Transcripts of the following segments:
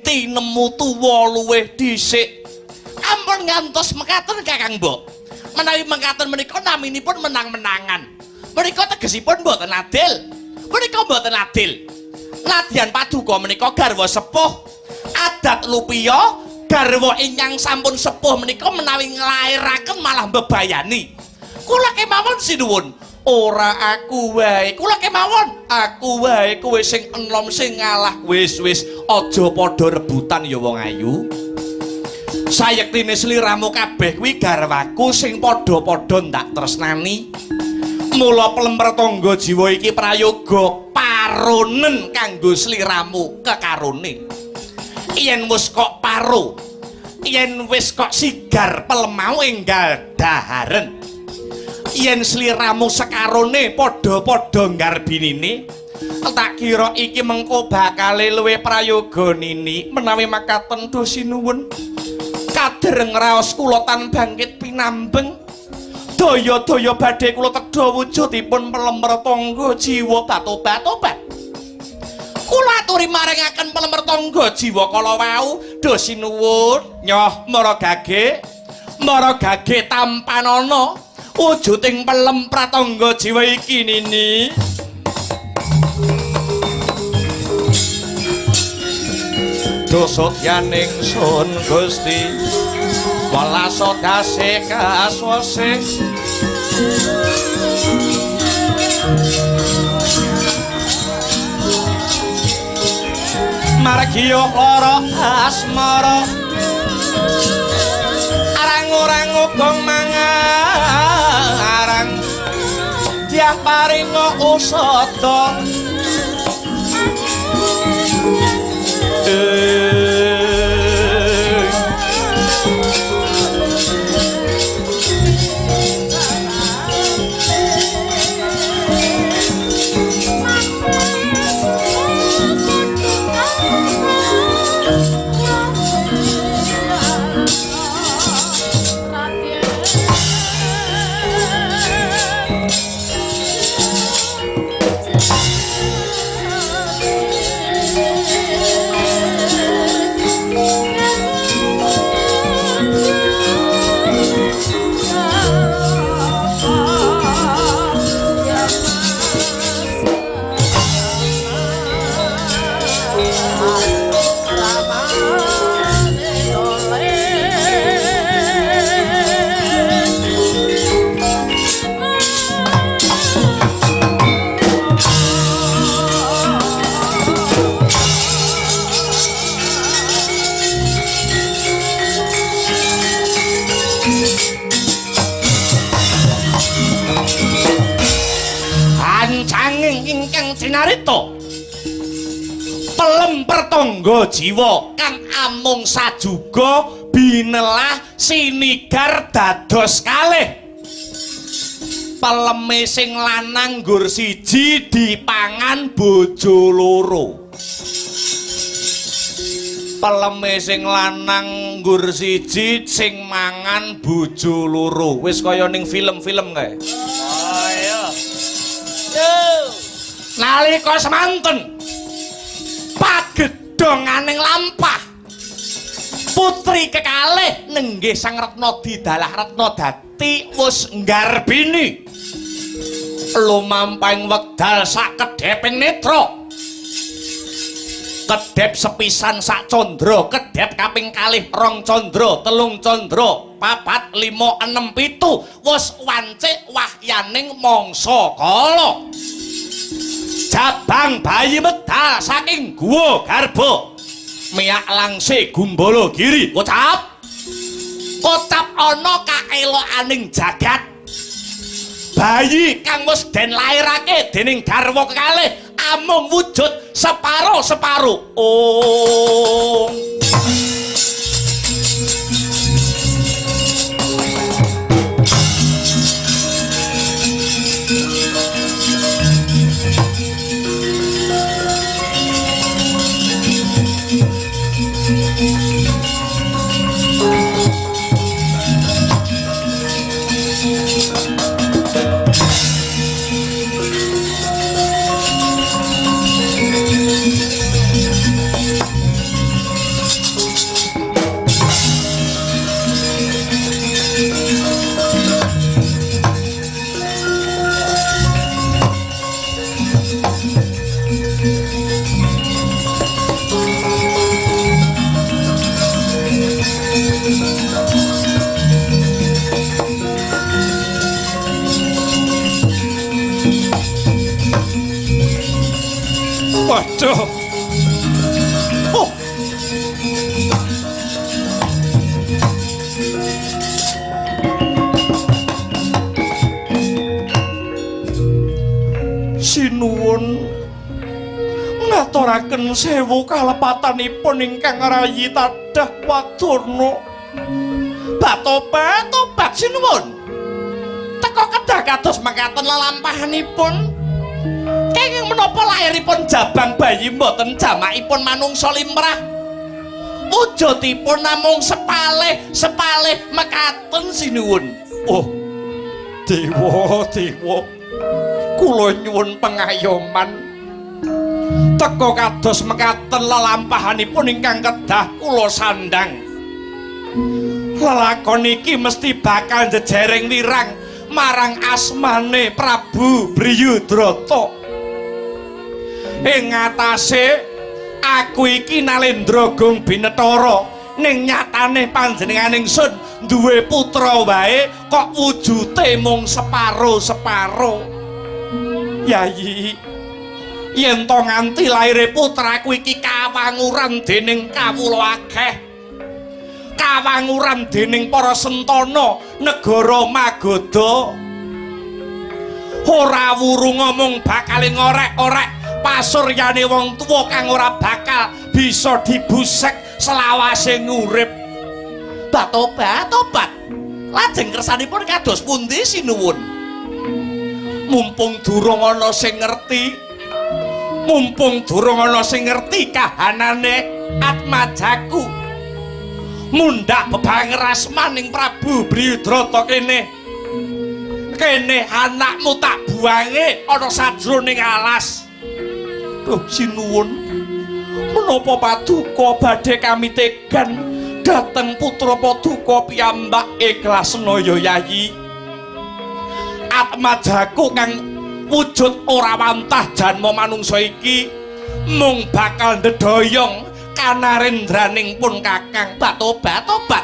Tinemu tuwa luwih dhisik. Ampun ngantos mekaten Kakang Mbok. Menawi mekaten menika naminipun menang-menangan. Menika tegesipun mboten adil. Menika mboten adil. Nadyan paduka menika garwa sepuh. Adat lupiya garwa ingkang sampun sepuh menika menawi nglairaken malah mbebayani. Kula kemawon sinuwun. Ora aku wae, kula kemawon. Aku wae kowe sing enom sing ngalah. Wis wis aja padha rebutan ya wong ayu. Sayektine sliramu kabeh kuwi garwaku sing padha-padha ndak tresnani. Mula plemper tangga jiwa iki prayoga paronen kanggo sliramu kekarone. Yen wis kok paro, yen wis kok sigar pelemau enggal daharen. Yen sliramu sekarone padha-padha nggarbinine, tak kira iki mengko bakale luwih prayoga nini. Menawi makaten duh sinuwun, kadereng raos kula tan bangkit pinambeng. Daya-daya badhe kula tedha wujudipun pelemer tangga jiwa batobat-tobat. Kula aturi maringaken pelemer tangga jiwa kala wau. Duh sinuwun, nyoh mara gage, mara gage tampanana wujuding pelem pratangga jiwa iki nini. Dosotyaning sun Gusti welas dase kaswase. Margiyo lara asmara arang-orang uga mangarang dyah paringa usada. Pelem pertangga jiwa kang amung sajuga binelah sinigar dados kalih. Peleme sing lanang nggur siji dipangan bojo loro. Peleme sing lanang nggur siji sing mangan bojo loro. Wis kaya ning film-film kae. Oh iya. Nalika semanten pagedhonganing lampah putri kekalih nenggih Sang Retna didalah Retna dadi wis nggarbini lumampahing wekdal sakedheping netra. Kedhep sepisan sak candra, kedhep kaping kalih rong candra, telung candra, papat, lima, enem, pitu wis wancik wahyaning mangsa kala. Jabang bayi medal saking guwa garba miyak langse gumbala giri. Kocap kocap ana kaelokaning jagat. Bayi kang wis den lairake dening garwa kekalih amung wujud separo-separo. Oh. Waduh. Oh. Sinuwun ngaturaken sewu kalepatanipun ingkang rayi tadah wadana. Batobat tobat sinuwun. Teka kedah kados mekaten lelampahanipun. Kenging menapa lairipun jabang bayi mboten jamakipun manungsa limrah. Wujudipun namung sepalih-sepalih mekaten sinuwun. Oh. Dewa, dewa. Kula nyuwun pengayoman. Teka kados mekaten lelampahanipun ingkang kedah kula sandhang. Lelakon iki mesti bakal njejering wirang marang asmane Prabu Briyudrata. Ing ngatasé aku iki Nalendra Gong Binetara, ning nyatane panjenengan ingsun duwe putra wae kok wujute mung separo-separo. Yayi, yen to nganti laire putraku iki kawanguran dening kawula akeh, kawanguran dening para sentana negara Magadha, ora wuru ngomong bakal ngorek-orek pasuryane wong tuwa kang ora bakal bisa dibusek selawase ngurip. Batobat tobat. Lajeng kersanipun kados pundi sinuwun? Mumpung durung ana sing ngerti, mumpung durung ana sing ngerti kahanane atmajaku, mundhak bebanger asmaning Prabu Briyudrata kene. Kene anakmu tak buange ana sajroning alas. Duh sinuwun, menapa paduka badhe kami tegan dhateng putra paduka piyambak ikhlasna ya Yayi. Atmajaku kang wujud ora wantah janma manungsa iki mung bakal ndedhoyong kanarendraning pun kakang. Batobat tobat.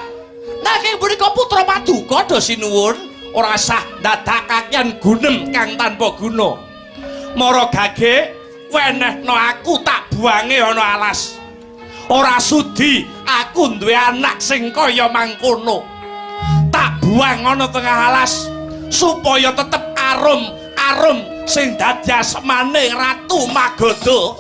Nanging punika putra paduka do sinuwun ora sah ndadakaken gunem kang tanpa guna. Mara gage wenehno aku tak buange ana alas. Ora sudi aku duwe anak sing kaya mangkono. Tak buang ana tengah alas supaya tetep arum-arum sing dadi asmane Ratu Magadha.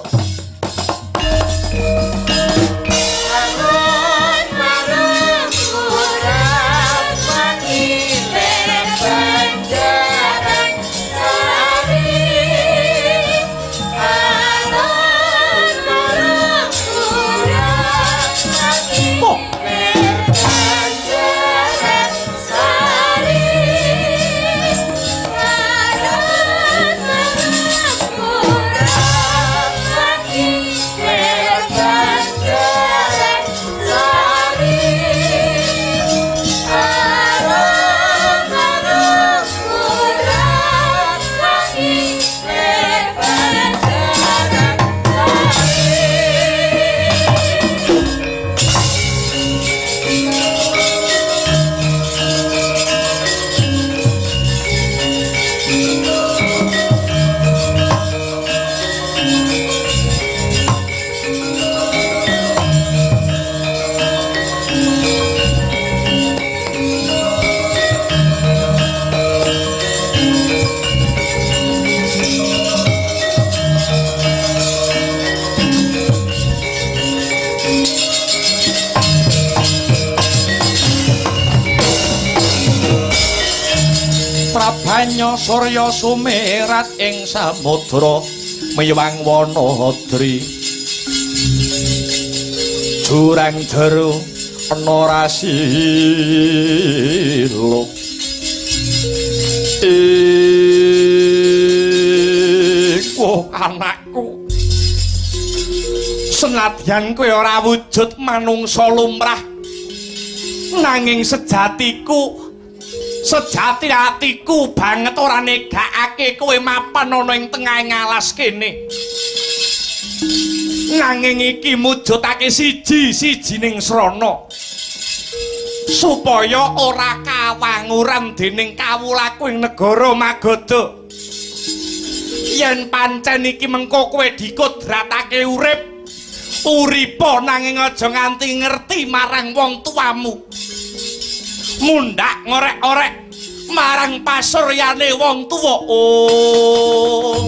Prabanya surya sumirat ing samudra miwang wanadri, jurang jero ana rasiluk. Iku anakku, senadyan kowe ora wujud manungsa lumrah, nanging sejatiku, sejati atiku banget ora negakake kowe mapan ana ing tengahing alas kene. Nanging iki mujudake siji-sijining srana supaya ora kawanguran dening kawulaku ing negara Magadha. Yen pancen iki mengko kowe dikodratake urip, uripa nanging aja nganti ngerti marang wong tuamu. Mundhak ngorek-orek marang pasuryane wong tuwa. Oh.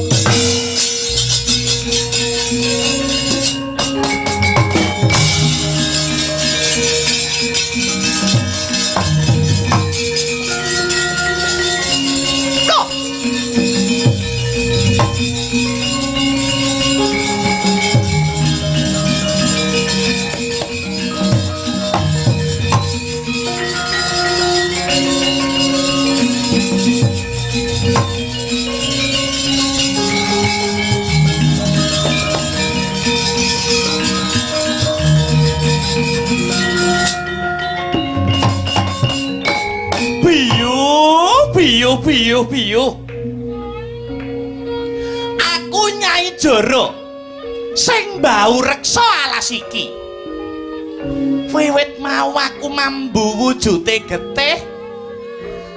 Biyu biyu. Aku Nyai Joro sing mbau reksa alas iki. Wiwit mau aku mambu wujude getih,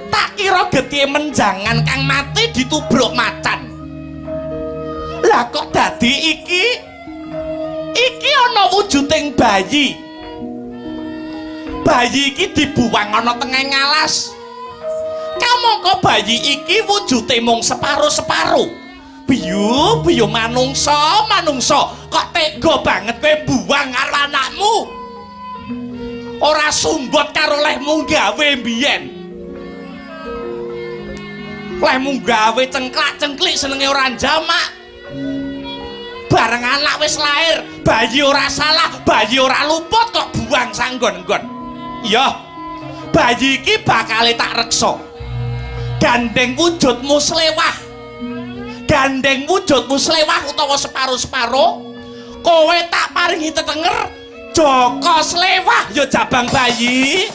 tak kira getihe menjangan kang mati ditubruk macan. Lah kok dadi iki? Iki ana wujuding bayi. Bayi iki dibuwang ana tengah alas. Kamangka bayi iki wujude mung separo-separo. Biyu, biyu manungsa, manungsa, kok tega banget kowe buwang karo anakmu. Ora sumbot karo lehmu gawe mbiyen. Lehmu gawe cengklak-cengklik senenge ora njamak. Bareng anak wis lahir, bayi ora salah, bayi ora luput kok buang sanggon-nggon. Iya. Bayi iki bakale tak reksa. Gandeng wujudmu slewah. Gandeng wujudmu slewah utawa separo-separo, kowe tak paringi tetenger Joko Slewah ya jabang bayi.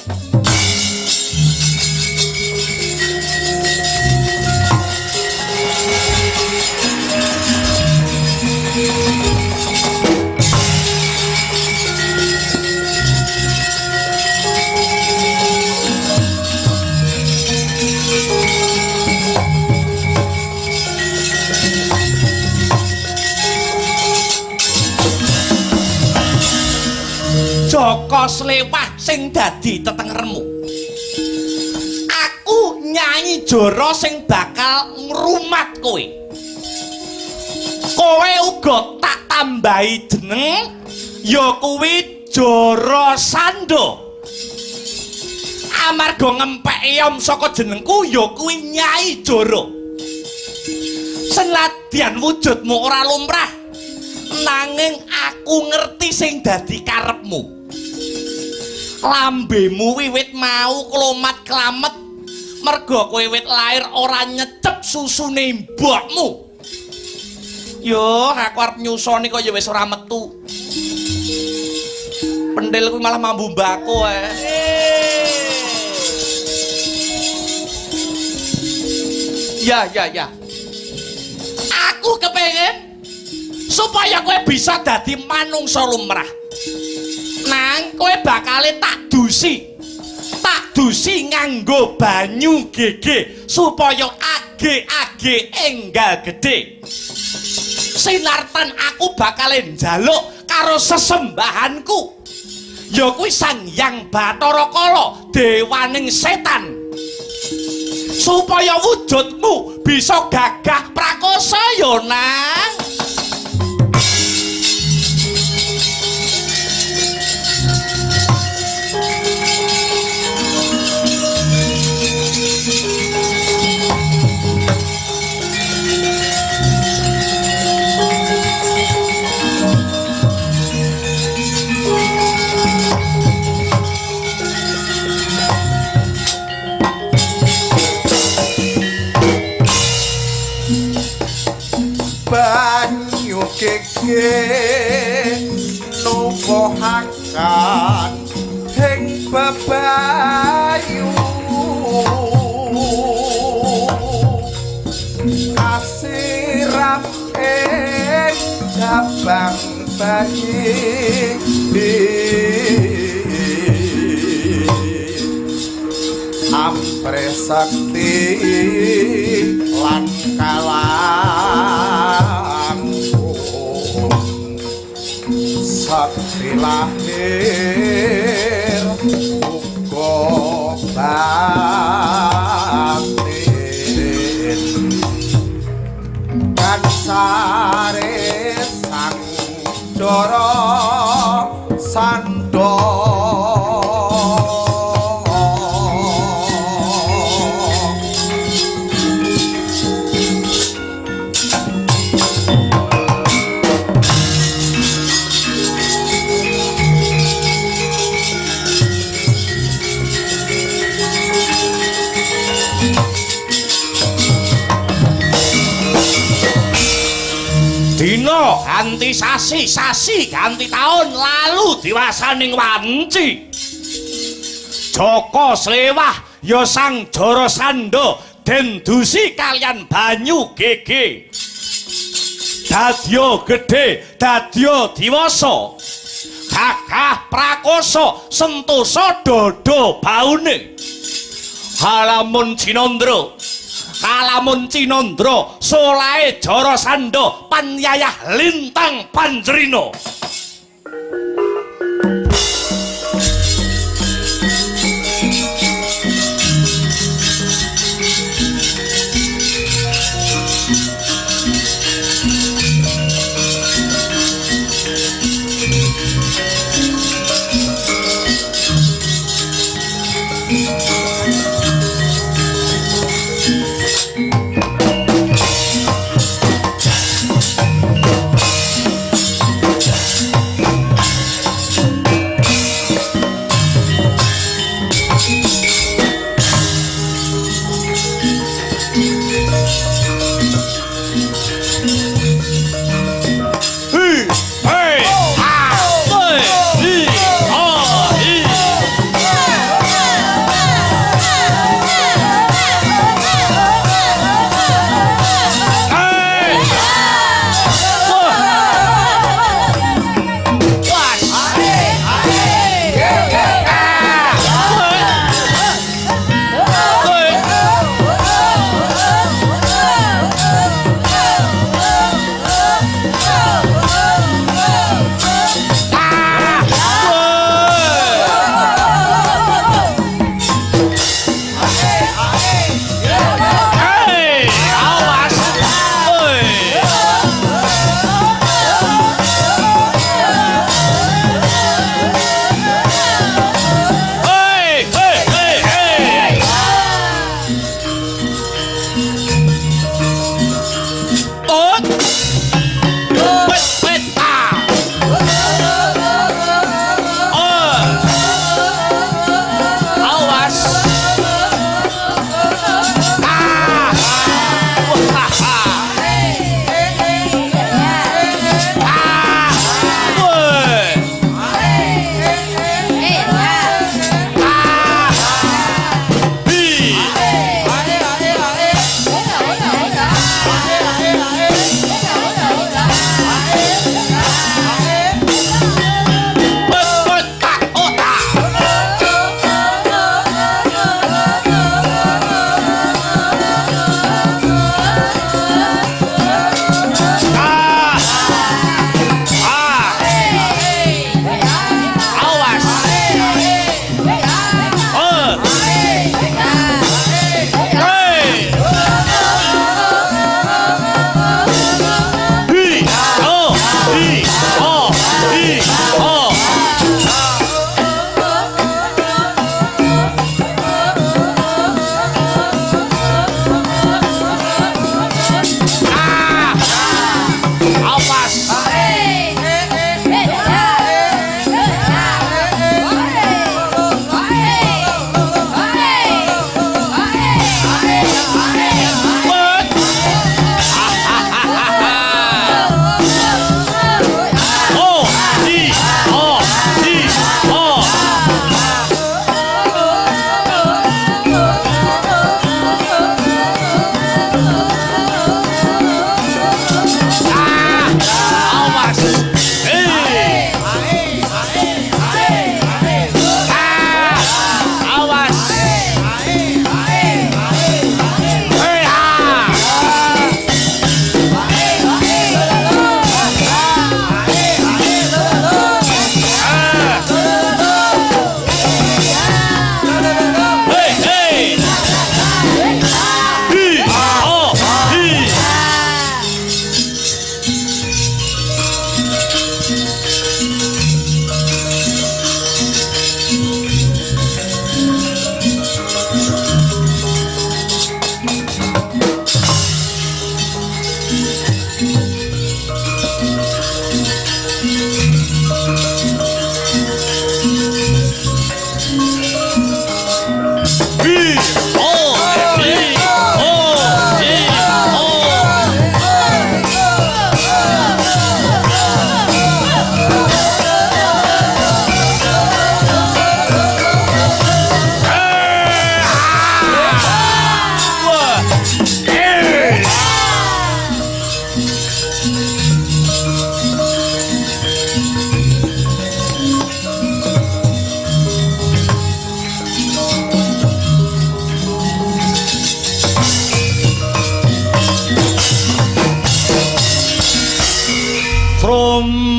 Joko Slewah sing dadi tetengermu. Aku Nyai Joro sing bakal ngrumat kowe. Kowe uga tak tambahi jeneng ya kuwi Joro Sando. Amarga ngempeki yom saka jenengku ya kuwi Nyai Joro. Senadyan wujudmu ora lumrah, nanging aku ngerti sing dadi karepmu. Lambemu wiwit mau klomat klamet merga kowe wit lair ora nyecep susune mbokmu. Yo, aku arep nyusoni kok ya wis ora metu. Pendhil kuwi malah mambu mbako ae. Ya, ya, ya. Aku kepengin supaya kowe bisa dadi manungsa lumrah. Nang kowe bakale tak dusi. Tak dusi nganggo banyu gege supaya age-age enggal gedhe. Sinartan aku bakale njaluk karo sesembahanku. Ya kuwi Sang Hyang Bathara Kala, dewaning setan. Supaya wujudmu bisa gagah prakosa ya, Nang. Banyu gege nuwuhaken ing bebayu kasiram ing jabang bayi ampre sakti lan kalah. Kasare sang Jara Sandha. Dina ganti sasi, sasi ganti taun, lalu diwasaning wanci. Jaka Slewah ya sang Jarasandha den dusi kaliyan banyu gege. Dadya gedhe, dadya diwasa. Gagah prakosa, sentosa dada baune. Halamun Cinandra, kalamun Cinandra, solahe Jarasandha panyayah lintang panjrina.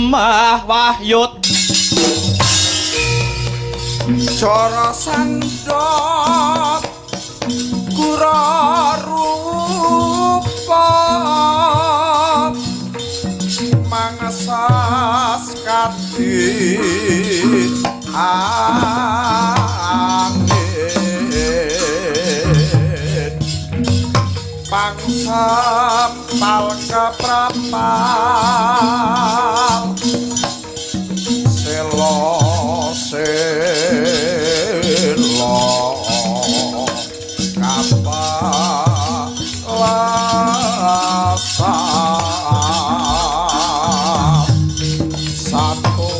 Semah Wahyut Jara Sandha kura rupa mangesas kadi angin pangsempal keprapal selo selo kapalasan satu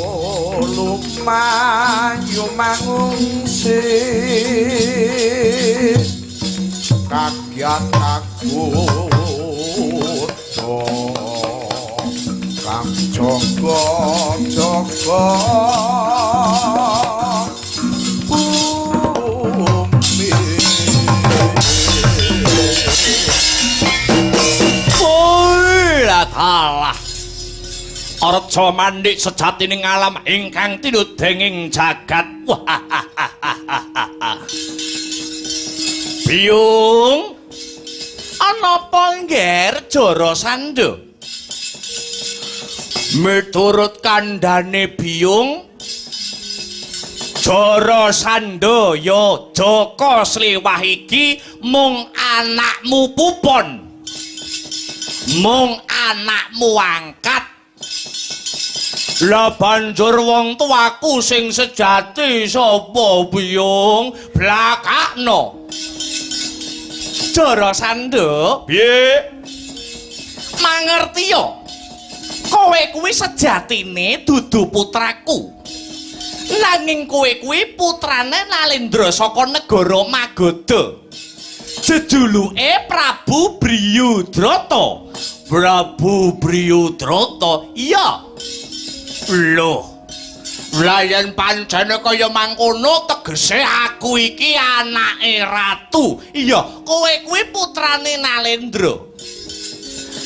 lumayu mangungsi kagiat kagodha kang jaga jaga bumi. Alah Arja Mandik sejatining alam ingkang tinudhenging jagat. Biyung, ana apa ngger Jara Sandha? Miturut kandhane Biyung, Jara Sandha ya Jaka Sliwah iki mung anakmu pupon. Mung anakmu angkat. Lah banjur wong tuaku sing sejati sapa Biyung? Blakakno. Jara Sandha, piye? Mangerti ya? Kowe kuwi sejatine dudu putraku. Nanging kowe kuwi putrane Nalendra saka negara Magadha. Jejuluke Prabu Briyudrata. Prabu Briyudrata? Iya. Loh, lah yen pancene kaya mangkono tegese aku iki anake ratu. Iya, kowe kuwi putrane Nalendra.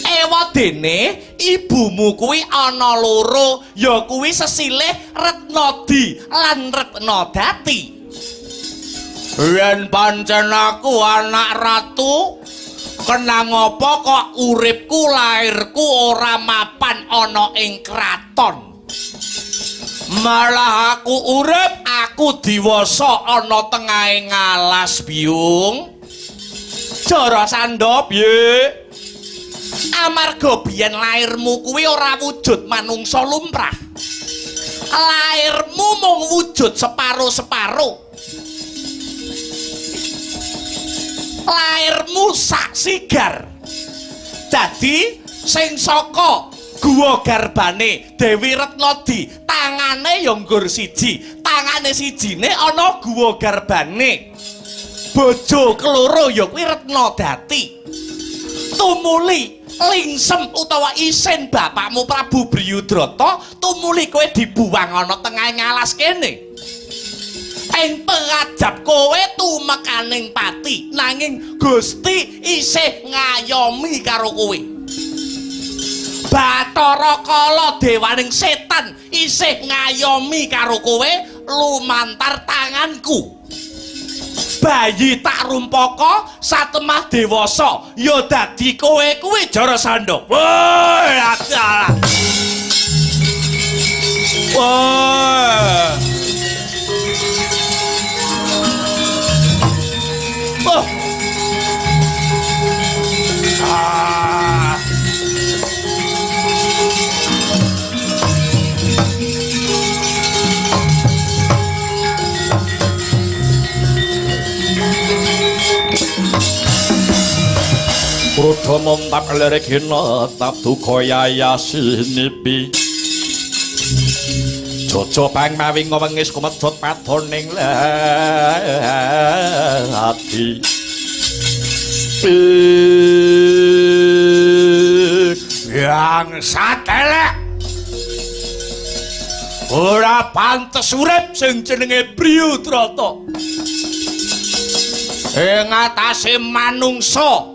Ewadene ibumu kuwi ana loro, ya kuwi sesilih Retnadi lan Retnadati. Yen pancen aku anak ratu, kenang apa kok uripku lairku ora mapan ana ing kraton? Malah aku urip, aku diwasa ana tengahe ngalas, Biyung. Jara Sandha, piye? Amarga biyen lairmu kuwi ora wujud manungsa lumrah. Lairmu mung wujud separo-separo. Lairmu sak sigar. Dadi sing saka guwa garbane Dewi Retnadi, tangane ya nggur siji, tangane sijine ana guwa garbane. Bojo keloro ya kuwi Retnadati. Tumuli lingsem utawa isin bapakmu Prabu Briyudrata, tumuli kowe dibuwang ana tengah ngalas kene. Ing pengajap kowe tumekaning pati, nanging Gusti isih ngayomi karo kowe. Bathara Kala dewaning setan isih ngayomi karo kowe lumantar tanganku. Bayi tak rumpaka satemah dewasa ya dadi kowe kuwi Jara Sandha. Woi, alah. Woi. Oh. Ah. Kruda montap lere kinetap duka yayasinipi. Jojo pang mawi ngwengis kumedhot padoning ati. Yang satelek ora pantes urip sing jenenge Briyudrata. Ing atase manungsa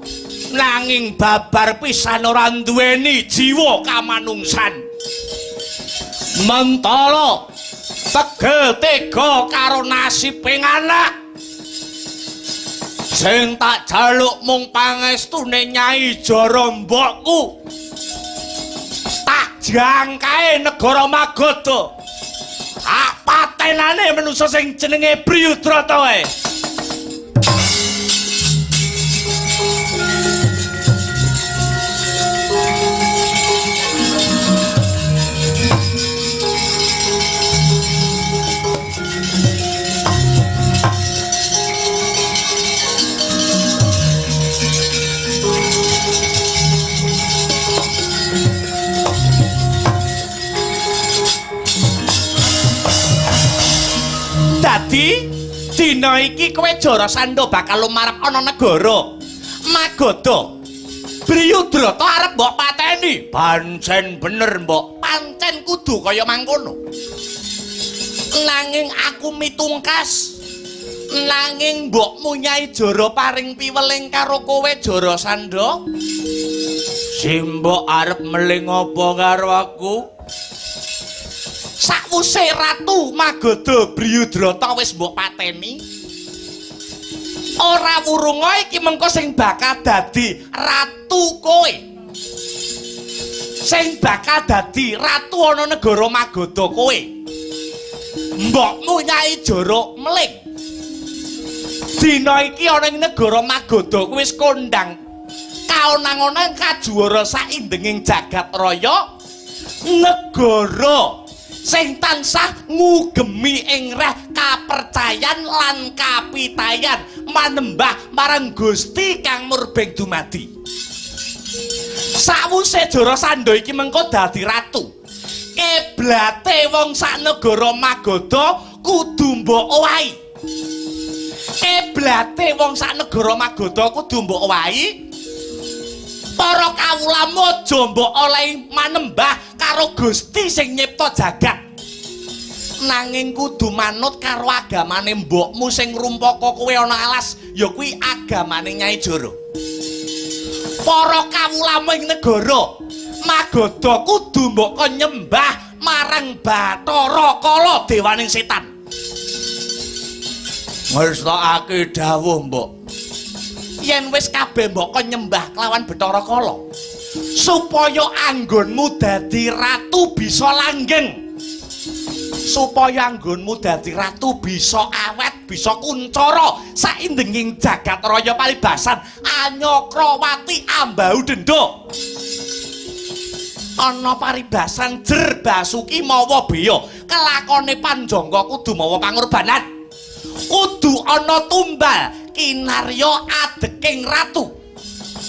nanging babar pisan ora duweni jiwa kamanungsan. Mentala tegel tega karo nasibing anak. Sing tak jaluk mung pangestune Nyai Jara mbokku. Tak jangkae negara Magadha. Tak patenane manusa sing jenenge Briyudrata wae. Dadi dina iki kowe Jarasandha bakal lumarep ana negara Magadha. Briyudrata arep mbok pateni. Pancen bener, Mbok. Pancen kudu kaya mangkono. Nanging aku mitungkas. Nanging mbokmu Nyai Jara paring piweling karo kowe Jarasandha. Simbok arep meling apa karo aku? Sakwuse Ratu Magadha Briyudrata wis mbok pateni, ora wurunga iki mengko sing bakal dadi ratu kowe. Sing bakal dadi ratu ana negara Magadha kowe. Mbokmu Nyai Jara meling. Dina iki ana ing negara Magadha kuwi wis kondang kaonang-onang kajuwara saindenging jagat raya negara sing tansah ngugemi ing reh kapercayan lan kapitayan manembah marang Gusti Kang Murbeng Dumadi. Sawuse Jarasandha iki mengko dadi ratu, kiblate wong sak negara Magadha kudu mbok owahi. Kiblate wong sak negara Magadha kudu mbok owahi. Para kawula aja mbok olehi manembah karo Gusti sing nyipta jagat. Nanging kudu manut karo agamane mbokmu sing ngrumpaka kowe ana alas, ya kuwi agamane Nyai Jara. Para kawula ing negara Magadha kudu mbok kon nyembah marang Bathara Kala dewaning setan. Ngersakake dawuh, Mbok. Yen wis kabeh mbok kon nyembah kelawan Bathara Kala, supaya anggonmu dadi ratu bisa langgeng, supaya anggonmu dadi ratu bisa awet, bisa kuncara saindenging jagat raya palibasan Anyakrawati ambau denda. Ana paribasan jer basuki mawa beya, kelakone panjangka kudu mawa pangorbanan, kudu ana tumbal kinarya adeking ratu.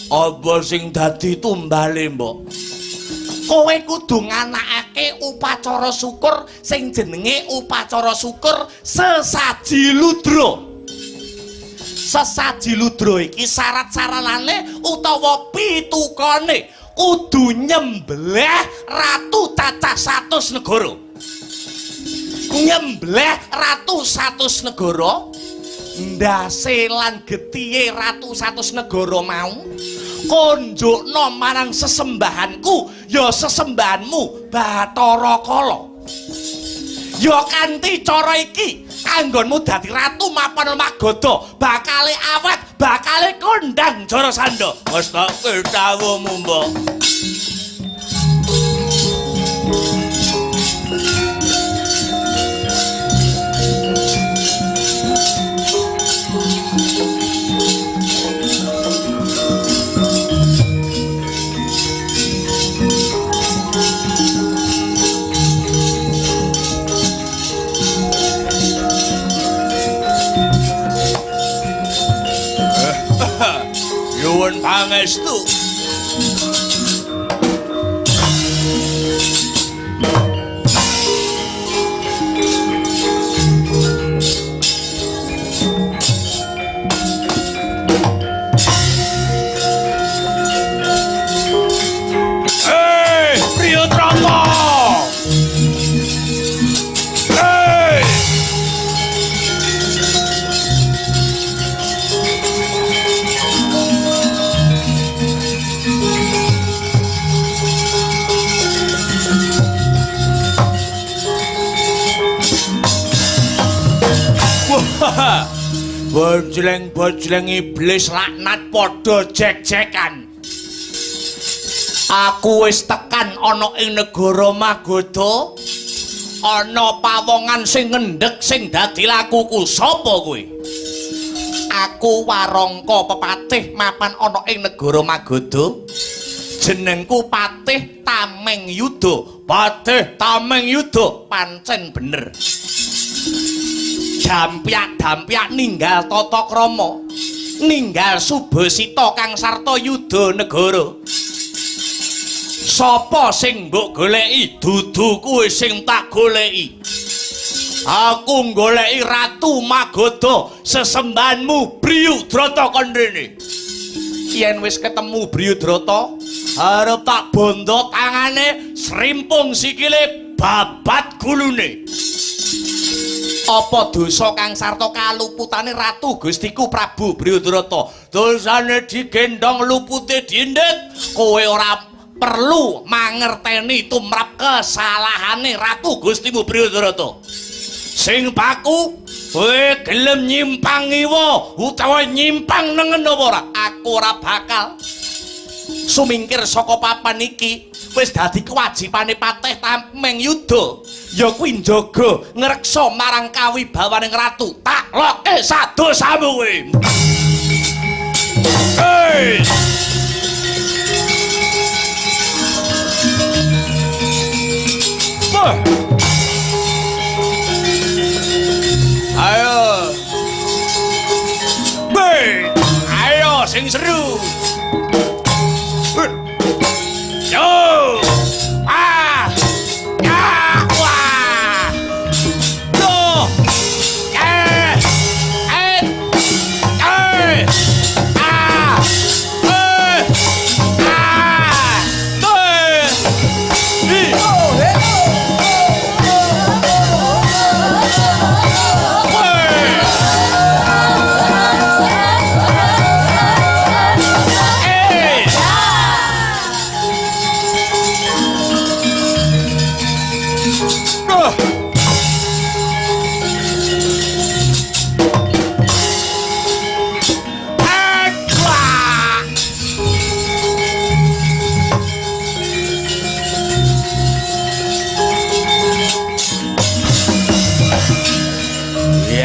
Apa sing dadi tumbale, Mbok? Kowe kudu nganakake upacara syukur sing jenenge upacara syukur sesaji ludra. Sesaji ludra iki syarat-saranane utawa pitukane kudu nyembelih ratu cacah 100 negara. Nyembelih ratu 100 negara, ndase lan getihe ratu 100 negara mau konjukno marang sesembahanku, ya sesembahanmu Bathara Kala. Ya kanthi cara iki anggonmu dadi ratu mapan Magadha bakale awet, bakale kondang Jarasandha. Ngestoke dawuhmu, Mbok. Nyuwun pangestu. Hei, Priyudrata! Hei! Bojleng-bojleng iblis laknat padha jek-jekan. Aku wis tekan ana ing negara Magadha. Ana pawongan sing ngendhek sing dadi lakuku. Sapa kowe? Aku Warangka pepatih mapan ana ing negara Magadha. Jenengku Patih Tameng Yuda. Patih Tameng Yuda pancen bener. Dampyak-dampyak ninggal tata krama, ninggal subasita kang sarta yuda negara. Sapa sing mbok goleki? Dudu kuwe sing tak goleki. Aku nggoleki Ratu Magadha sesembahanmu Briyudrata kon rene. Yen wis ketemu Briyudrata, arep tak bondo tangane, srimpung sikile, babat gulune. Apa dosa kang sarta kaluputane Ratu Gustiku Prabu Briyudrata? Dosane digendhong lupute dindit. Kowe ora perlu mangerteni tumrap kesalahane Ratu Gustimu Briyudrata. Sing paku kowe gelem nyimpang ngiwa utawa nyimpang nengen apa ora? Aku ora bakal sumingkir saka papan iki. Wis dadi kewajibane Patih Tameng Yuda ya kuwi njaga ngreksa marang kawibawaning ratu. Tak loke sadosamu kowe. Hey! Wah. Ayo. Be, ayo sing seru. Yo. Ah. Ya. Wah. Yo. Eh. Eh. Eh. Ah. Eh. Ah. Eh. I.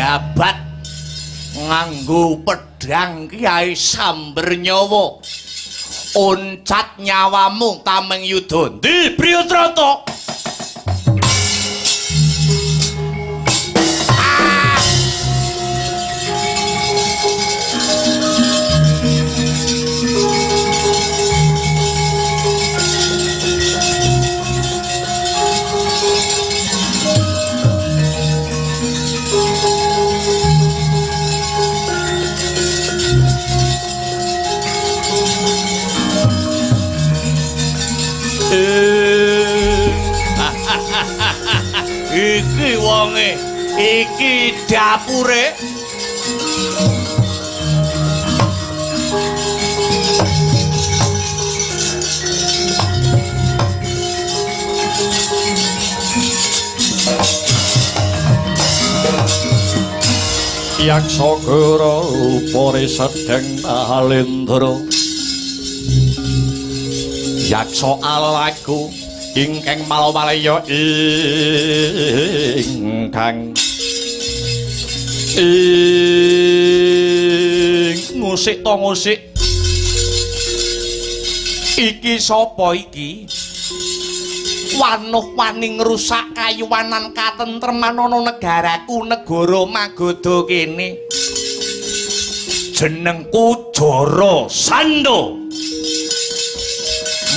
Jabat nganggo pedhang Kyai Samber Nyawa. Oncat nyawamu Tameng Yuda. Ndi Briyudrata? Ah! Iki wonge, iki dapure. Yaksa kara upore sedeng alendra. Yaksa alaku ingkang malawalaya ingkang ing ngusik to ngusik. Iki sapa iki? Wanuh wani ngrusak kayuwanan katentreman ana negaraku negara Magadha kene. Jenengku Jara Sanda.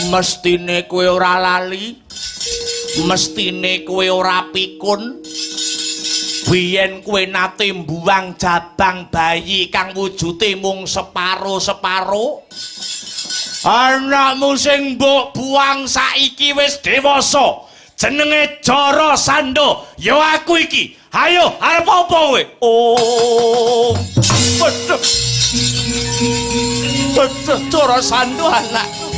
Mestine kowe ora lali, mestine kowe ora pikun. Biyen kowe nate mbuwang jabang bayi kang wujude mung separo-separo. Anakmu sing mbok buang saiki wis dewasa, jenenge Jara Sanda. Ya aku iki. Hayo arep apa kowe? Oh, pedhe. Pedhe Jara Sanda anakku.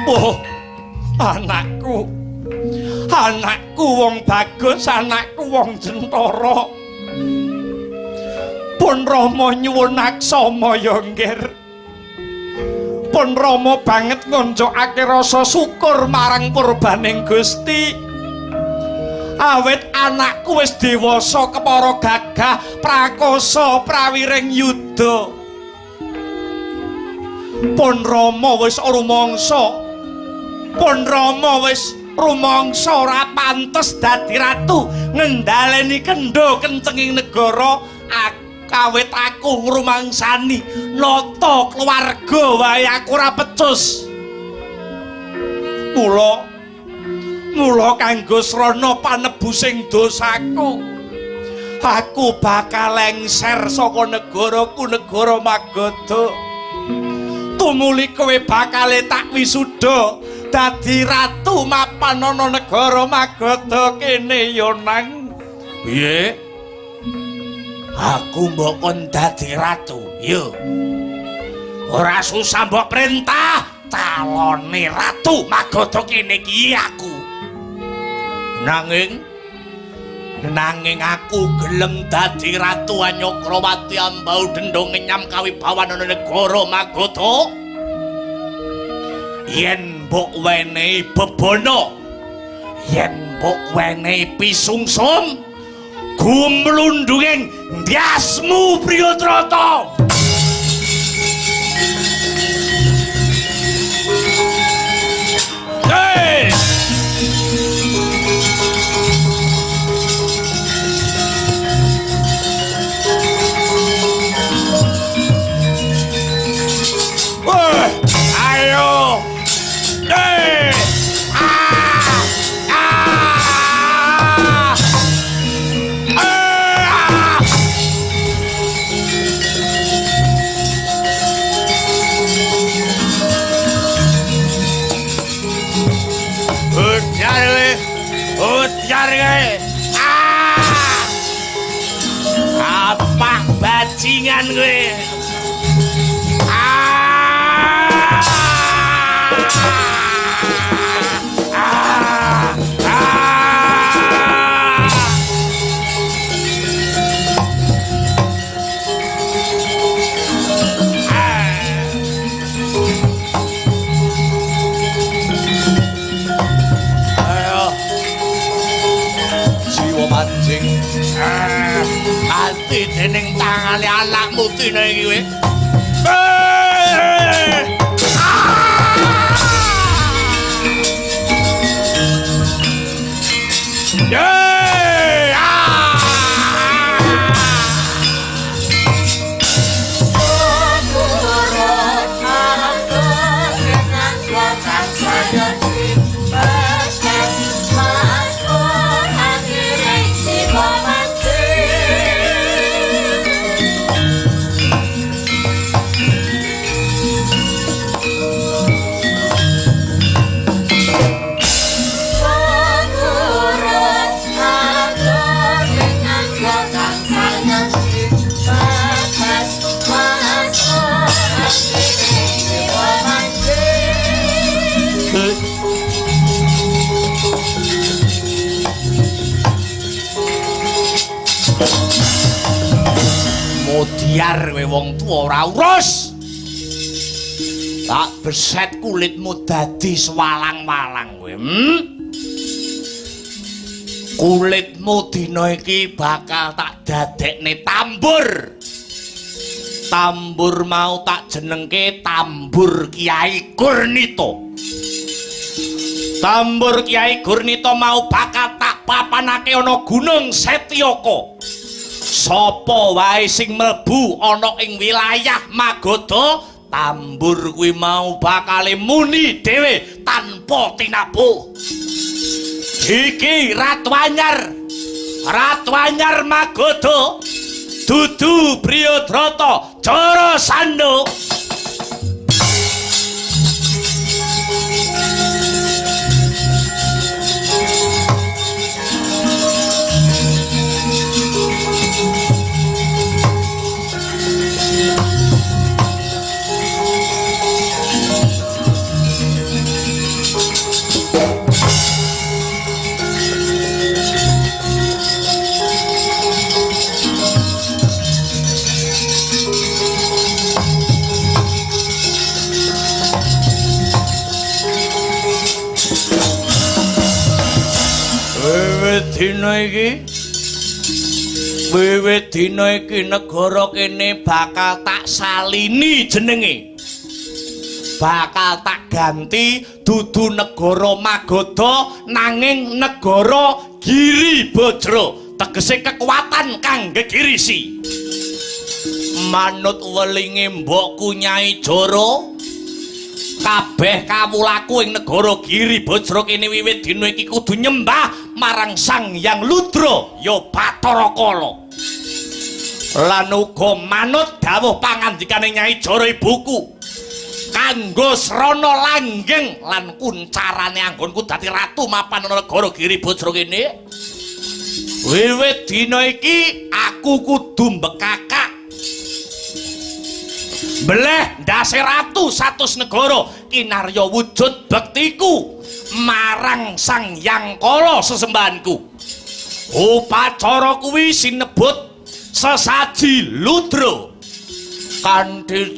Oh, anakku. Anakku wong bagus, anakku wong jentara. Pun Rama nyuwun aksama ya nggir. Pun Rama banget ngonjokake rasa syukur marang purbaning Gusti. Awit anakku wis dewasa kepara gagah prakosa prawiring yuda. Pun Rama wis rumangsa. Pun Rama wis rumangsa ora pantes dadi ratu ngendhaleni kendho kencenging negara. Awit aku ngrumangsani nata keluarga wae aku ora pecus. Mula kanggo srana panebusing dosaku, aku bakal lengser saka negaraku, negara Magadha. Tumuli kowe bakal tak wisuda dadi ratu mapan ana negara Magadha kene ya nang. Piye? Aku mbok kon dadi ratu, yo. Ora susah mbok perintah calone ratu Magadha kene iki aku. Nanging aku gelem dadi ratu Hanyakrawati ambau dendho ngenyam kawibawan ana negara Magadha. Yen mbok wenehi bebana, yen mbok wenehi pisungsum, gumlundunging ndasmu Priyatrata. Hey! Wah, ayo. Hey! Ah! Ah! Ah! Udyar kowe. Ah! Apa bajingan kowe? Ah! Ah! Ah! Ayo. Jiwa mancing. Mati dening tangane anakmu dina iki kowe. Modiar kowe wong tuwa ora urus. Tak beset kulitmu dadi sewalang-walang kowe. Kulitmu dina iki bakal tak dadekne tambur. Tambur mau tak jenengke Tambur Kyai Gurnita. Tambur Kyai Gurnita mau bakal tak papanake ana Gunung Setyaka. Sapa wae sing mlebu ana ing wilayah Magadha, tambur kuwi mau bakale muni dhewe tanpa tinabuh. Iki Ratu Anyar, Ratu Anyar Magadha, dudu Priyadrata Jarasandha. Wiwit dina iki negara kene bakal tak salini jenenge. Bakal tak ganti dudu negara Magadha nanging negara Giri Bajra, tegese kekuatan kang gegirisi. Manut welinge mbokku Nyai Jara, kabeh kawulaku ing negara Giri Bajra kene wiwit dina iki kudu nyembah marang Sang Hyang Ludra ya Bathara Kala. Lan uga manut dawuh pangandikane Nyai Jara ibuku kanggo srana langgeng lan kuncarane anggonku dadi ratu mapan ana negara Giri Bajra kene. Wiwit dina iki aku kudu mbekakak beleh ndase ratu satus negara kinarya wujud bektiku marang Sang Hyang Kala sesembahanku. Upacara kuwi sinebut sesaji ludra. Kanthi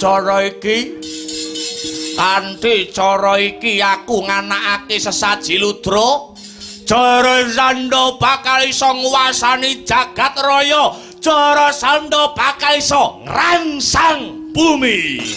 cara iki aku nganakake sesaji ludra. Jarasandha bakal iso nguwasani jagat raya. Jarasandha bakal iso ngrangsang bumi.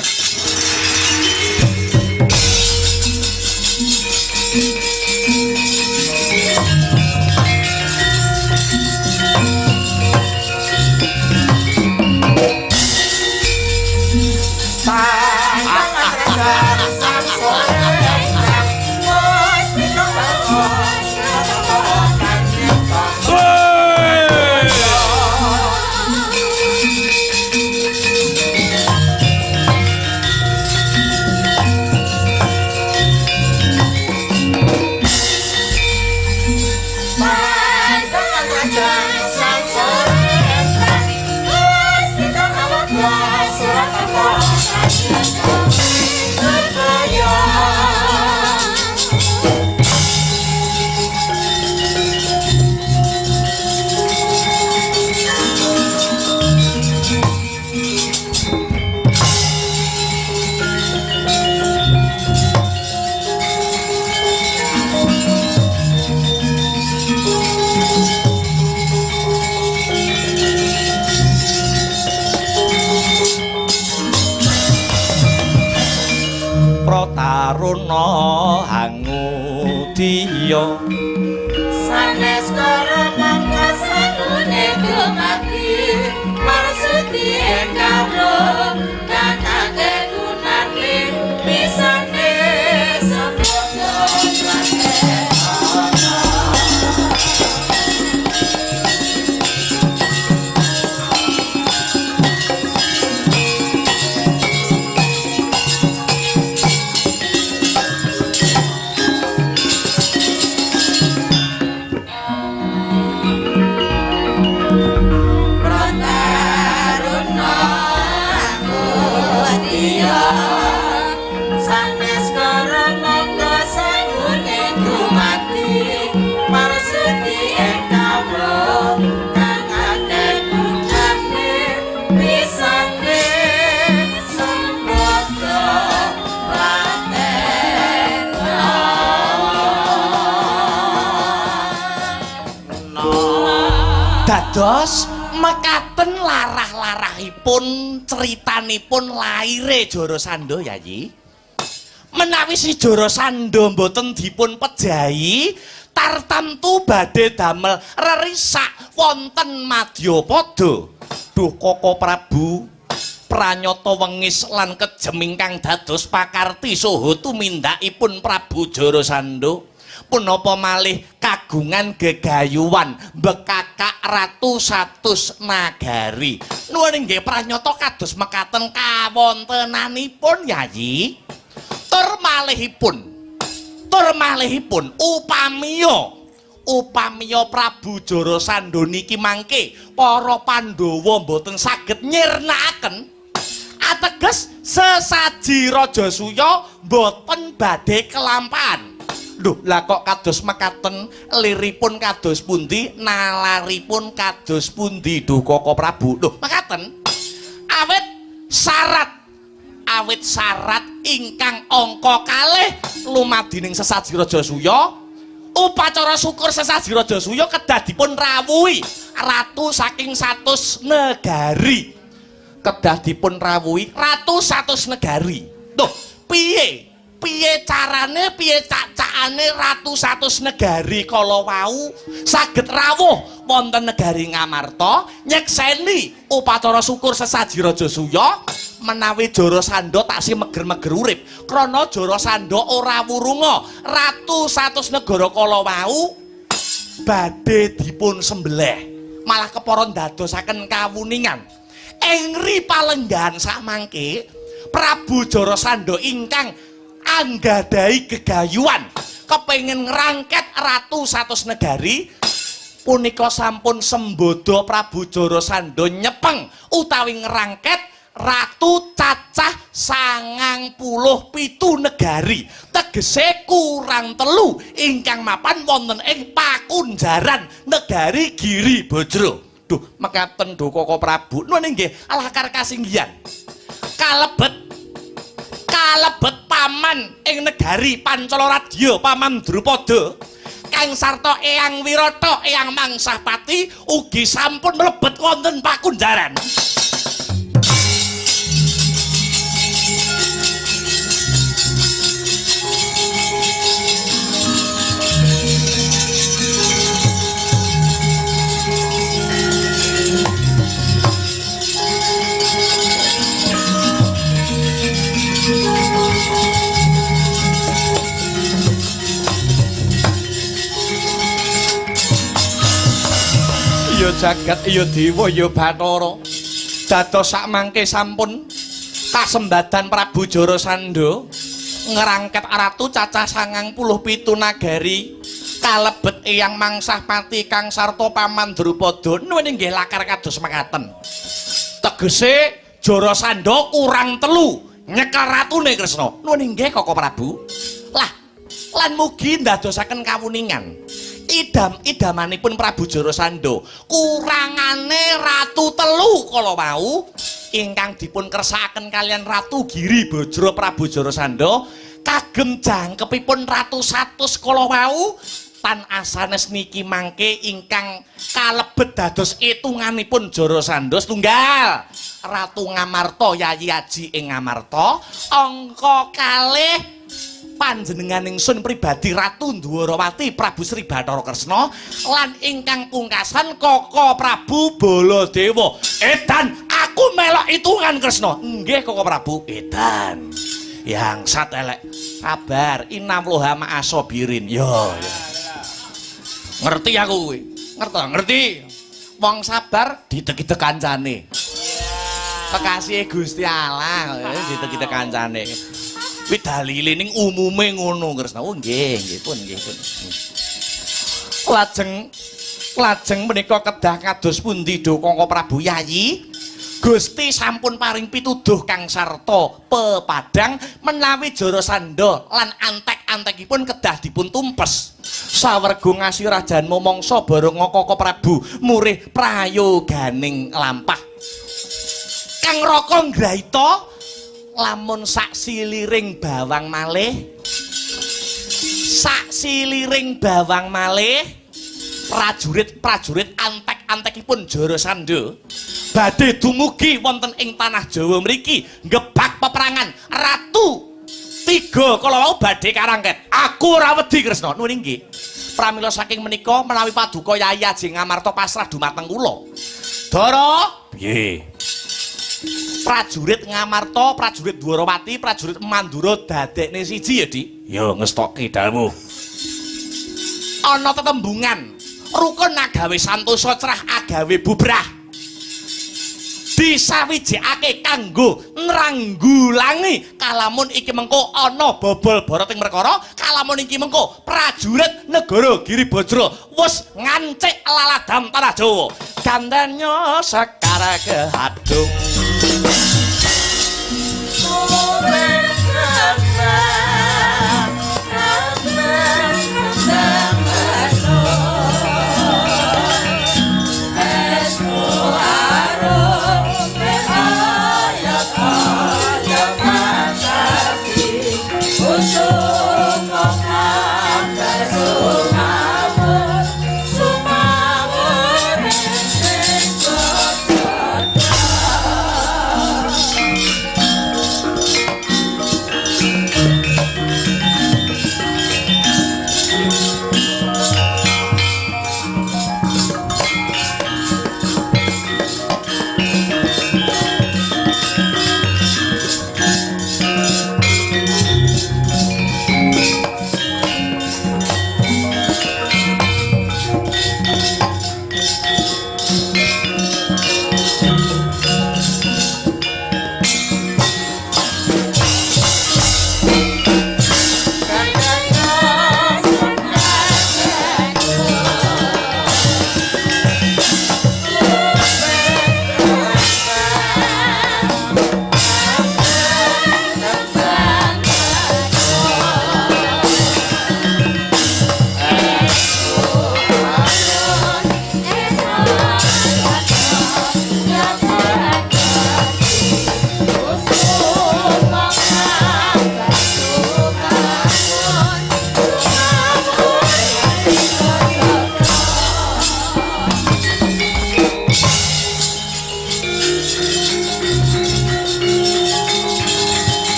Taruna hangudiya sanes kara mangka sangune dumadi marsudi kawula kang akeh gunane pisane sembada. Dados mekaten larah-larahipun critanipun laire Jarasandha Yayi. Menawi si Jarasandha mboten dipun pejahi, tartamtu badhe damel rerisak wonten Madyapada. Duh Koko Prabu, pranyata wengis lan kejem ingkang dados pakarti saha tumindakipun Prabu Jarasandha. Punapa malih kagungan gegayuhan bekakak ratu satus nagari. Nuwun inggih pranyata kados mekaten kawontenanipun Yayi. Tur malihipun upamiya Prabu Jarasandha niki mangke para Pandhawa mboten saged nyirnakaken, ateges sesaji Rajasuya mboten badhe kelampahan. Lho, lah kok kados mekaten liripun kados pundi, nalaripun kados pundi duh Koko Prabu. Lho, mekaten. Awit syarat ingkang angka kalih lumadining sesaji Rajasuya Upacara syukur sesaji Rajasuya kedah dipun rawuhi ratu saking 100 negari. Kedah dipun rawuhi ratu 100 negari. Tuh, piye? Piye carane, piye cacakane ratu 100 negari kala wau saged rawuh wonten negari Ngamarta nyekseni upacara syukur sesaji Rajasuya menawi Jarasandha taksih meger-meger urip. Krana Jarasandha ora wurunga ratu 100 negara kala wau badhe dipun sembelih, malah kepara ndadosaken kawuningan. Ing ri palenggahan samangke Prabu Jarasandha ingkang anggadhahi gegayuhan kepengin ngrangket ratu 100 negari punika sampun sembodo Prabu Jarasandha nyepeng utawi ngrangket ratu cacah 97 negari, tegese kurang 3 ingkang mapan wonten ing pakunjaran negari Giri Bajra. Duh, mekaten duh Koko Prabu. Nuwun inggih, alakar kasinggihan. Kalebet paman ing negari Pancala Radya, Paman Drupada, kang sarta Eyang Wirata, Eyang Mangsahpati ugi sampun mlebet wonten pakunjaran. Ya jagat, ya dewa, ya bathara. Dados sakmangke sampun kasembadan Prabu Jarasandha ngrangket ratu cacah 97 nagari kalebet Eyang Mangsahpati kang sarta Paman Drupada. Nuwun inggih lakar kados mekaten. Tegese Jarasandha kurang 3 nyekel ratune Kresna. Nuwun inggih Koko Prabu. Lah, lan mugi ndadosaken kawuningan. Idam-idamanipun Prabu Jarasandha kurangane ratu 3 kala wau ingkang dipun kersakaken kalian Ratu Giri Bajra Prabu Jarasandha kagem jangkepipun ratu 100 kala wau tan asanes niki mangke ingkang kalebet dados itunganipun Jarasandha setunggal Ratu Ngamarta Yayi Aji ing Ngamarta, angka kalih panjenengan ingsun pribadi Ratu Ndwarawati Prabu Sri Bathara Kresna lan ingkang pungkasan Koko Prabu Baladewa. Edan, aku melok hitungan Kresna. Nggih Koko Prabu. Edan. Yang sat elek. Kabar inamloha ma'asobirin. Yo, yo. Ngerti aku kuwi. Ngerti, ngerti. Wong sabar dideg-deg kancane. Kekasih Gusti Allah dideg-deg kancane. Kuwi dalile ning umume ngono Kresna. Oh nggih, nggih pun, nggih pun. Lajeng menika kedah kados pundi Koko Prabu Yayi? Gusti sampun paring pituduh kang sarta pepadang menawi Jarasandha lan antek-antekipun kedah dipun tumpes. Sawerga ngasih rajan mangsa bareng Koko Prabu murih prayoganing lampah. Kang Raka ngrahita lamun sak siliring bawang malih, sak siliring bawang malih, prajurit-prajurit antek-antekipun Jarasandha badhe dumugi wonten ing tanah Jawa mriki ngebak peperangan ratu 3 kala wau badhe karangket. Aku ora wedi Kresna. Nuwun inggih. Pramila saking menika menawi paduka Yayi Aji Ngamarta pasrah dumateng kula. Dara, piye? Prajurit Ngamarta, prajurit Dwarawati, prajurit Mandura dadekne siji ya, Dik. Ya ngestokke dawuh. Ana tetembungan, rukun agawe santosa, crah agawe bubrah. Disawijikake kanggo nranggulangi kalamun iki mengko ana bobol barating perkara, kalamun iki mengko prajurit negara Giri Bajra wis ngancik laladam tanah Jawa. Gandanya sekar kehadung. Usung kok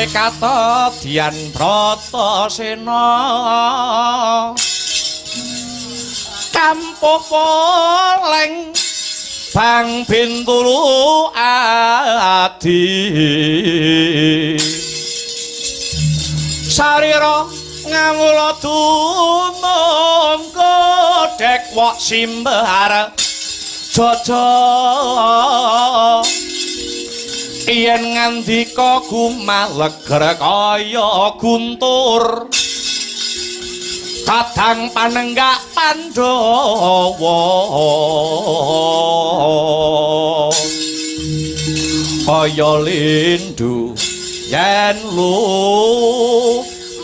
Katadian Bratasena kampuh poleng Bang Bintulu adi sarira ngawula dunung kodhek wok simbar jaja yen ngandika gumaleger kaya guntur kadang panenggak Pandhawa kaya lindu yen lu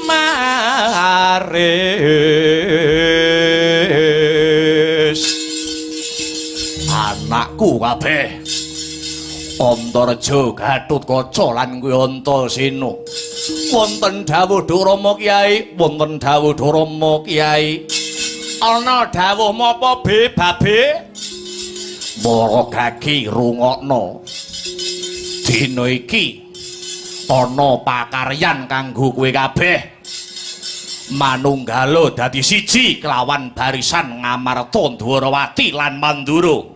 maris anakku kabeh Antareja Gatotkaca lan kuwi Antasena wonten dawuh Rama Kyai, wonten dawuh Rama Kyai. Ana dawuh menapa be babe? Para gagi rungokno. Dina iki ana pakaryan kanggo kowe kabeh. Manunggala dadi siji kelawan barisan Ngamarta Dwarawati lan Mandura.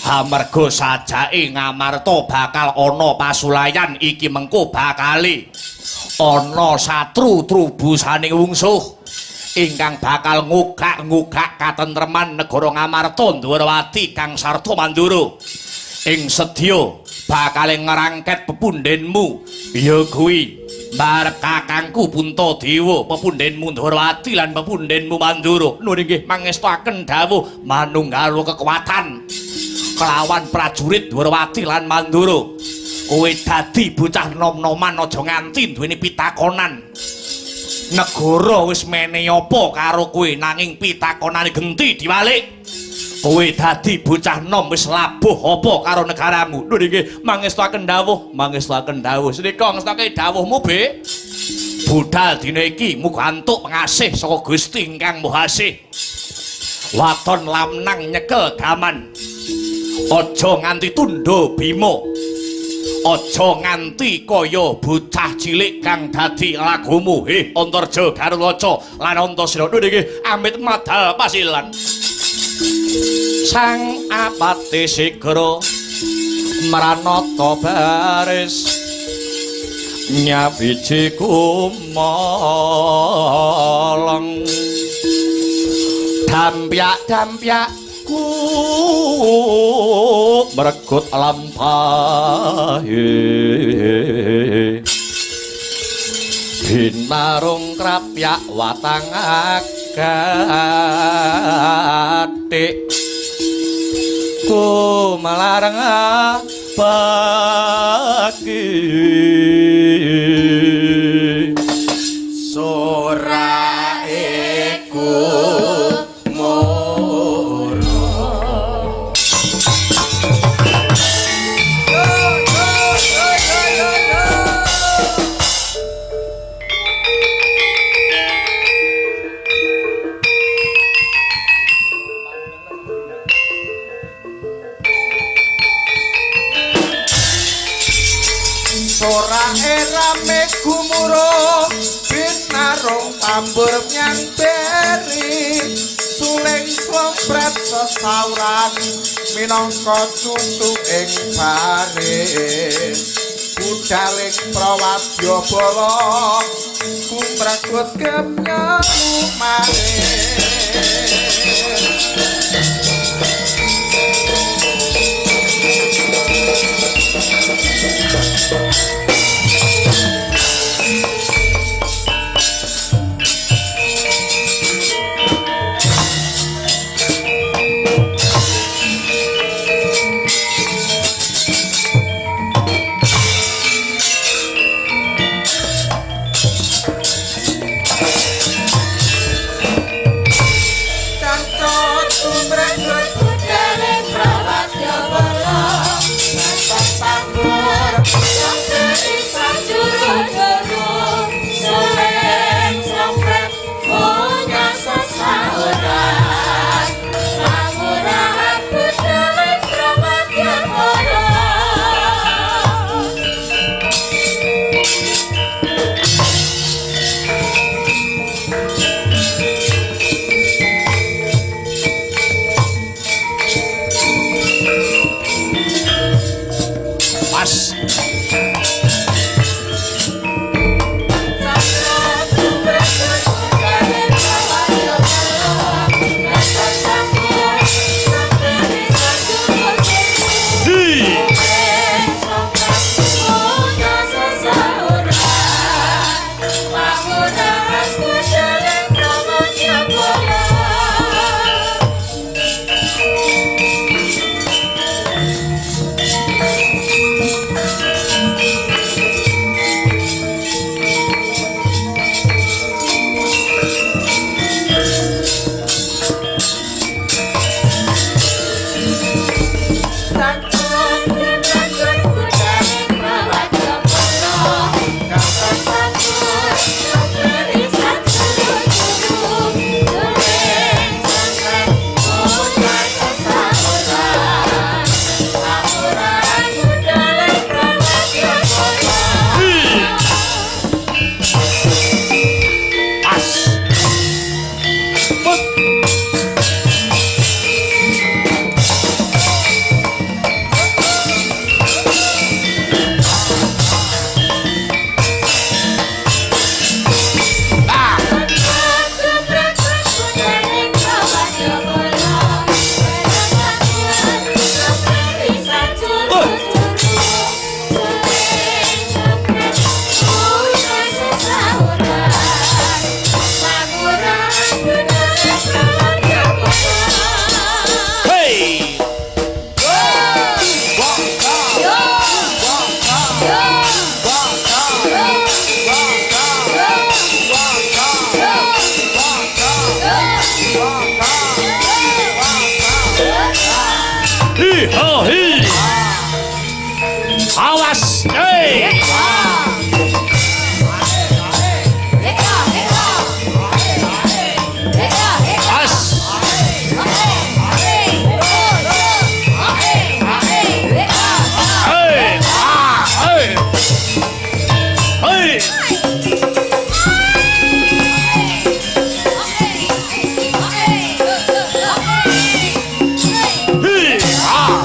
Amarga sajake Ngamarta bakal ana pasulayan iki mengko bakale ana satru trubusane wungsuh ingkang bakal ngugak-ngugak katentreman negara Ngamarta Dwarawati kang sarta Mandura ing sedya bakal ngrangket pepundhenmu ya kuwi mbarep kakangku Puntadewa pepundhenmu Dwarawati lan pepundhenmu Mandura. Nuwun inggih mangestuaken dawuh manunggal kekuatan kelawan prajurit Dwarawati lan Mandura. Kowe dadi bocah nom-noman aja nganti duweni pitakonan. Negara wis menehi apa karo kowe nanging pitakonane genti diwalik. Kowe dadi bocah nom wis labuh apa karo negaramu. Lho nggih mangestuaken dawuh, mangestuaken dawuh. Srika ngestake dawuhmu, Be. Budal dina iki muga antuk pengasih saka Gusti ingkang Maha Asih. Waton lamnang nyekel gaman. Aja nganti tundha bima. Aja nganti kaya bocah cilik kang dadi lagumu. Heh Antarja Garukaca lan Antasena. Lho nggih amit madal pasilan. Sang apate sigra mranata baris nyawiji kumaleng dampyak-dampyak ku meregut lampahe binarung krapyak watang agatik ku melarang pagi sora iku rame gumuruh binarung tambur nyang beri suling slempret sesauran minangka cutu ing baris budaling prawadya bala kumregut kepnya lumaris. Tanto Oh hi. Awas, hey. As. Hey. Ah, hey. Hey. Hi.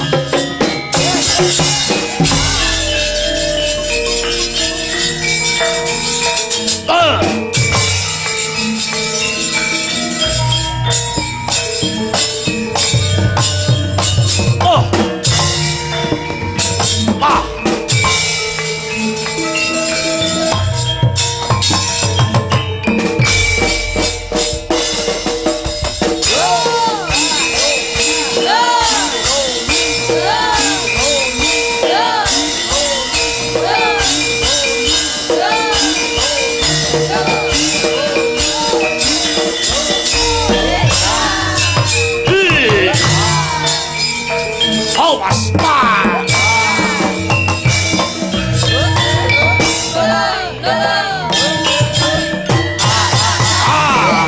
Ah. Oh. Ah. Hi. Awas, Pak. Ah.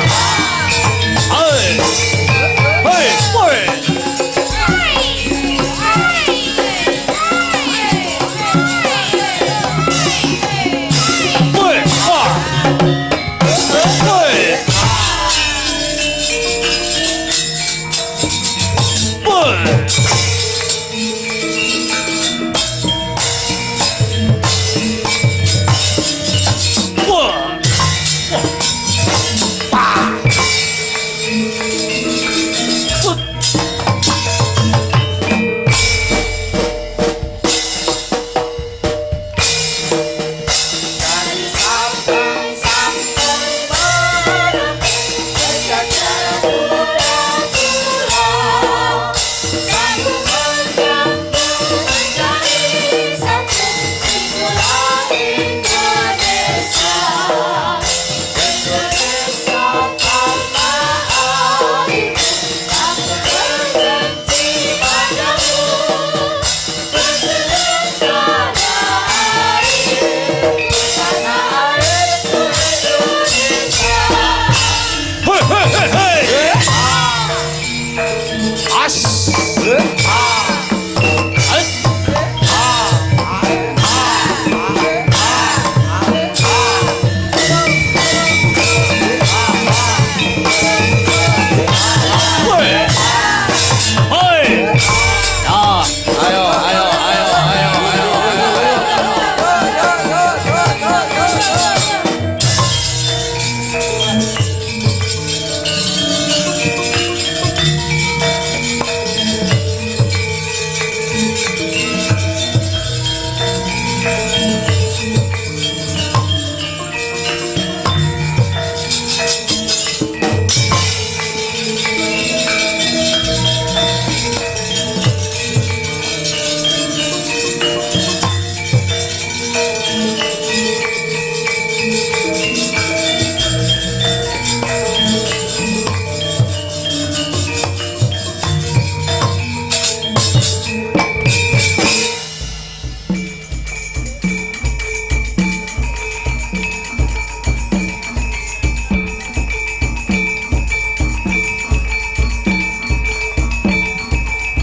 Hey. Hey, hey. Hey, ah. Hey. Hey. Wah. Wah. Ah. Put. Hey, hey, hey, hey. As.